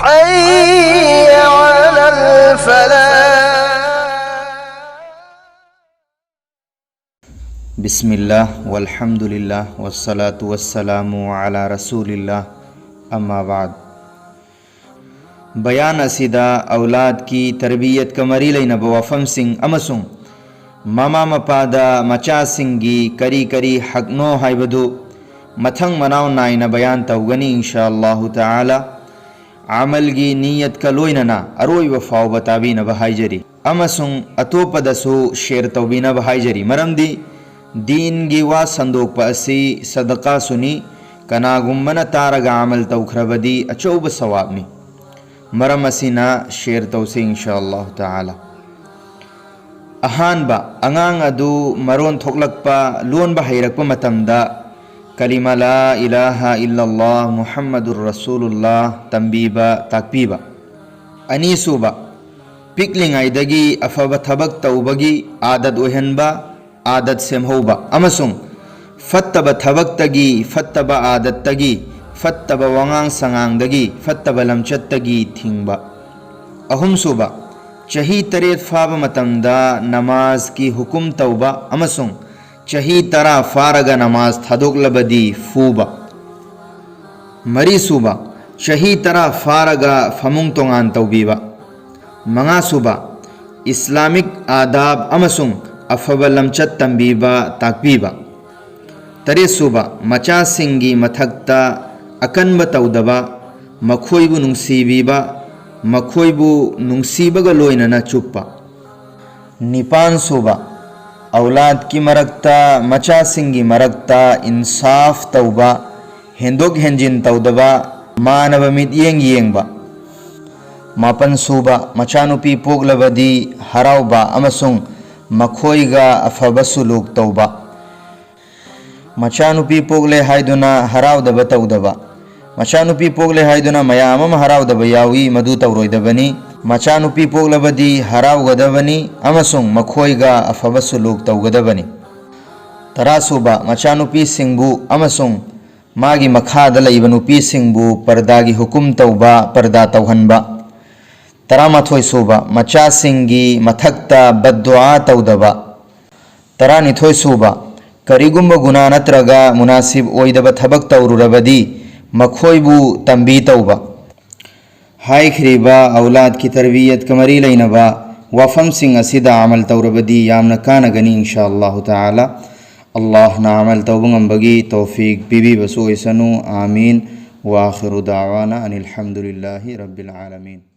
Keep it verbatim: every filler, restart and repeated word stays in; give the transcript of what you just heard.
حي على الفلاح. بسم الله والحمد لله والصلاة والسلام على رسول الله، أما بعد. ꯕꯌꯥꯟ ꯑꯁꯤꯗ ꯑꯧꯂꯥꯗꯀꯤ ꯇꯔꯕꯤꯌꯠꯀ ꯃꯔꯤ ꯂꯩꯅꯕ ꯋꯥꯐꯝꯁꯤꯡ ꯑꯃꯁꯨꯡ ꯃꯃꯥ ꯃꯄꯥꯗ ꯃꯆꯥꯁꯤꯡꯒꯤ ꯀꯔꯤ ꯀꯔꯤ ꯍꯛꯅꯣ ꯍꯥꯏꯕꯗꯨ ꯃꯊꯪ ꯃꯅꯥꯎ ꯅꯥꯏꯅ ꯕꯌꯥꯟ ꯇꯧꯒꯅꯤ, ꯏꯟꯁꯥ ꯑꯜꯂꯥꯍꯨ ꯇꯥꯂꯥ꯫ ꯑꯃꯜꯒꯤ ꯅꯤꯌꯠꯀ ꯂꯣꯏꯅꯅ ꯑꯔꯣꯏꯕ ꯐꯥꯎꯕ ꯇꯥꯕꯤꯅꯕ ꯍꯥꯏꯖꯔꯤ ꯑꯃꯁꯨꯡ ꯑꯇꯣꯞꯄꯗꯁꯨ ꯁꯦꯌꯔ ꯇꯧꯕꯤꯅꯕ ꯍꯥꯏꯖꯔꯤ, ꯃꯔꯝꯗꯤ ꯗꯤꯟꯒꯤ ꯋꯥ ꯁꯟꯗꯣꯛꯄ ꯑꯁꯤ ꯁꯗꯀꯥꯁꯨꯅꯤ, ꯀꯅꯥꯒꯨꯝꯕꯅ ꯇꯥꯔꯒ ꯑꯃꯜ ꯇꯧꯈ꯭ꯔꯕꯗꯤ ꯑꯆꯧꯕ ꯁꯋꯥꯕꯅꯤ꯫ ꯃꯔꯝ ꯑꯁꯤꯅ ꯁꯦꯌꯔ ꯇꯧꯁꯤ, ꯏꯟꯁꯥ ꯑꯜꯂꯥꯍꯨ ꯇꯥꯂꯥ꯫ ꯑꯍꯥꯟꯕ, ꯑꯉꯥꯡ ꯑꯗꯨ ꯃꯔꯣꯟ ꯊꯣꯛꯂꯛꯄ, ꯂꯣꯟꯕ ꯍꯩꯔꯛꯄ ꯃꯇꯝꯗ ꯀꯂꯤꯃꯥ ꯂꯥ ꯏꯂꯥꯍ ꯏꯜꯂꯜꯂꯥꯍ ꯃꯨꯍꯝꯃꯗꯨꯔ ꯔꯁꯨꯂꯨꯜꯂꯥꯍ ꯇꯝꯕꯤꯕ, ꯇꯥꯛꯄꯤꯕ꯫ ꯑꯅꯤꯁꯨꯕ, ꯄꯤꯛꯂꯤꯉꯩꯗꯒꯤ ꯑꯐꯕ ꯊꯕꯛ ꯇꯧꯕꯒꯤ ꯑꯥꯗꯠ ꯑꯣꯏꯍꯟꯕ, ꯑꯥꯗꯠ ꯁꯦꯝꯍꯧꯕ ꯑꯃꯁꯨꯡ ꯐꯠꯇꯕ ꯊꯕꯛꯇꯒꯤ, ꯐꯠꯇꯕ ꯑꯥꯗꯠꯇꯒꯤ, ꯐꯠꯇꯕ ꯋꯥꯉꯥꯡ ꯁꯉꯥꯡꯗꯒꯤ, ꯐꯠꯇꯕ ꯂꯝꯆꯠꯇꯒꯤ ꯊꯤꯡꯕ꯫ ꯑꯍꯨꯝꯁꯨꯕ, ꯆꯍꯤ ꯇꯔꯦꯠ ꯐꯥꯕ ꯃꯇꯝꯗ ꯅꯃꯥꯖꯀꯤ ꯍꯨꯀꯨꯝ ꯇꯧꯕ ꯑꯃꯁꯨꯡ ꯆꯍꯤ ꯇꯔꯥ ꯐꯥꯔꯒ ꯅꯃꯥꯖ ꯊꯥꯗꯣꯛꯂꯕꯗꯤ ꯐꯨꯕ꯫ ꯃꯔꯤꯁꯨꯕ, ꯆꯍꯤ ꯇꯔꯥ ꯐꯥꯔꯒ ꯐꯃꯨꯡ ꯇꯣꯉꯥꯟ ꯇꯧꯕꯤꯕ꯫ ꯃꯉꯥꯁꯨꯕ, ꯏꯁꯂꯥꯃꯤꯛ ꯑꯥꯗꯥꯕ ꯑꯃꯁꯨꯡ ꯑꯐꯕ ꯂꯝꯆꯠ ꯇꯝꯕꯤꯕ, ꯇꯥꯛꯄꯤꯕ꯫ ꯇꯔꯦꯠꯁꯨꯕ, ꯃꯆꯥꯁꯤꯡꯒꯤ ꯃꯊꯛꯇ ꯑꯀꯟꯕ ꯇꯧꯗꯕ, ꯃꯈꯣꯏꯕꯨ ꯅꯨꯡꯁꯤꯕꯤꯕ, ꯃꯈꯣꯏꯕꯨ ꯅꯨꯡꯁꯤꯕꯒ ꯂꯣꯏꯅꯅ ꯆꯨꯞꯄ꯫ ꯅꯤꯄꯥꯟꯁꯨꯕ, ꯑꯧꯂꯥꯗꯀꯤ ꯃꯔꯛꯇ, ꯃꯆꯥꯁꯤꯡꯒꯤ ꯃꯔꯛꯇ ꯏꯟꯁꯥꯐ ꯇꯧꯕ, ꯍꯦꯟꯗꯣꯛ ꯍꯦꯟꯖꯤꯟ ꯇꯧꯗꯕ, ꯃꯥꯟꯅꯕ ꯃꯤꯠꯌꯦꯡ ꯌꯦꯡꯕ꯫ ꯃꯥꯄꯟꯁꯨꯕ, ꯃꯆꯥꯅꯨꯄꯤ ꯄꯣꯛꯂꯕꯗꯤ ꯍꯔꯥꯎꯕ ꯑꯃꯁꯨꯡ ꯃꯈꯣꯏꯒ ꯑꯐꯕ ꯁꯨꯂꯨꯛ ꯇꯧꯕ꯫ ꯃꯆꯥꯅꯨꯄꯤ ꯄꯣꯛꯂꯦ ꯍꯥꯏꯗꯨꯅ ꯍꯔꯥꯎꯗꯕ ꯇꯧꯗꯕ꯫ ꯃꯆꯥꯅꯨꯄꯤ ꯄꯣꯛꯂꯦ ꯍꯥꯏꯗꯨꯅ ꯃꯌꯥꯝ ꯑꯃ ꯍꯔꯥꯎꯗꯕ ꯌꯥꯎꯏ, ꯃꯗꯨ ꯇꯧꯔꯣꯏꯗꯕꯅꯤ꯫ ꯃꯆꯥꯅꯨꯄꯤ ꯄꯣꯛꯂꯕꯗꯤ ꯍꯔꯥꯎꯒꯗꯕꯅꯤ ꯑꯃꯁꯨꯡ ꯃꯈꯣꯏꯒ ꯑꯐꯕ ꯁꯨꯂꯨꯛ ꯇꯧꯒꯗꯕꯅꯤ꯫ ꯇꯔꯥꯁꯨꯕ, ꯃꯆꯥꯅꯨꯄꯤꯁꯤꯡꯕꯨ ꯑꯃꯁꯨꯡ ꯃꯥꯒꯤ ꯃꯈꯥꯗ ꯂꯩꯕ ꯅꯨꯄꯤꯁꯤꯡꯕꯨ ꯄꯔꯗꯥꯒꯤ ꯍꯨꯀꯨꯝ ꯇꯧꯕ, ꯄꯔꯗꯥ ꯇꯧꯍꯟꯕ꯫ ꯇꯔꯥꯃꯥꯊꯣꯏ ꯁꯨꯕ, ꯃꯆꯥꯁꯤꯡꯒꯤ ꯃꯊꯛꯇ ꯕꯗꯗꯨꯑꯥ ꯇꯧꯗꯕ꯫ ꯇꯔꯥꯅꯤꯊꯣꯏ ꯁꯨꯕ, ꯀꯔꯤꯒꯨꯝꯕ ꯒꯨꯅꯥ ꯅꯠꯇ꯭ꯔꯒ ꯃꯨꯅꯥꯁꯤꯕ ꯑꯣꯏꯗꯕ ꯊꯕꯛ ꯇꯧꯔꯨꯔꯕꯗꯤ ꯃꯈꯣꯏꯕꯨ ꯇꯝꯕꯤ ꯇꯧꯕ꯫ ꯍꯥꯏꯈ꯭ꯔꯤꯕ ꯑꯧꯂꯥꯗꯀꯤ ꯇꯔꯕꯤꯌꯠꯀ ꯃꯔꯤ ꯂꯩꯅꯕ ꯋꯥꯐꯝꯁꯤꯡ ꯑꯁꯤꯗ ꯑꯃꯜ ꯇꯧꯔꯕꯗꯤ ꯌꯥꯝꯅ ꯀꯥꯟꯅꯒꯅꯤ, ꯏꯟꯁꯥ ꯑꯜꯂꯥꯍꯨ ꯇꯥꯂꯥ꯫ ꯑꯜꯂꯥꯍꯅ ꯑꯃꯜ ꯇꯧꯕ ꯉꯝꯕꯒꯤ ꯇꯧꯐꯤꯛ ꯄꯤꯕꯤꯕꯁꯨ ꯑꯣꯏꯁꯅꯨ꯫ ꯑꯥꯃꯤꯟ꯫ ꯋꯥꯈꯤꯔꯨ ꯗꯥꯋꯥꯅ ꯑꯅꯤꯜ ꯍꯝꯗꯨꯂꯤꯜꯂꯥꯍꯤ ꯔꯕꯤꯜ ꯑꯥꯂꯃꯤꯟ꯫